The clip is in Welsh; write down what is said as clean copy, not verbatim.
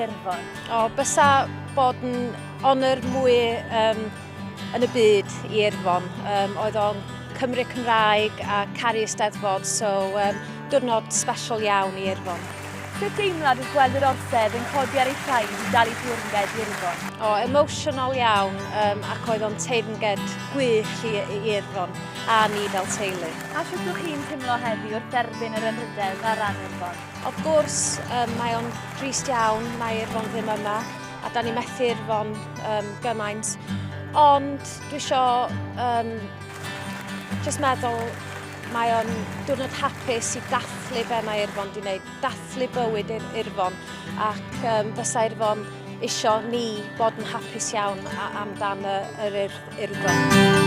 i Irfon? O, bysa bod yn honour mwy yn y byd i Irfon. Oedd o'n Cymru Cymraeg a caru Eisteddfod, so diwrnod special iawn i Irfon. Sut deimlad oedd gweld yr orsedd yn codi ar ei thraed i dalu teyrnged i Irfon? O, emotional iawn, ac oedd o'n teyrnged gwych i Irfon a ni fel teulu. A sut ydych chi'n teimlo heddi wrth dderbyn yr anrhydedd ar ran Irfon? Of gwrs, mae o'n drist iawn, mae Irfon ddim yma, a da ni methu Irfon gymaint. Ond dwi isio just meddwl mae o'n diwrnod hapus i dathlu be mae Irfon di wneud, dathlu bywyd Irfon, ac fysa Irfon isio ni bod yn hapus iawn amdan yr Irfon.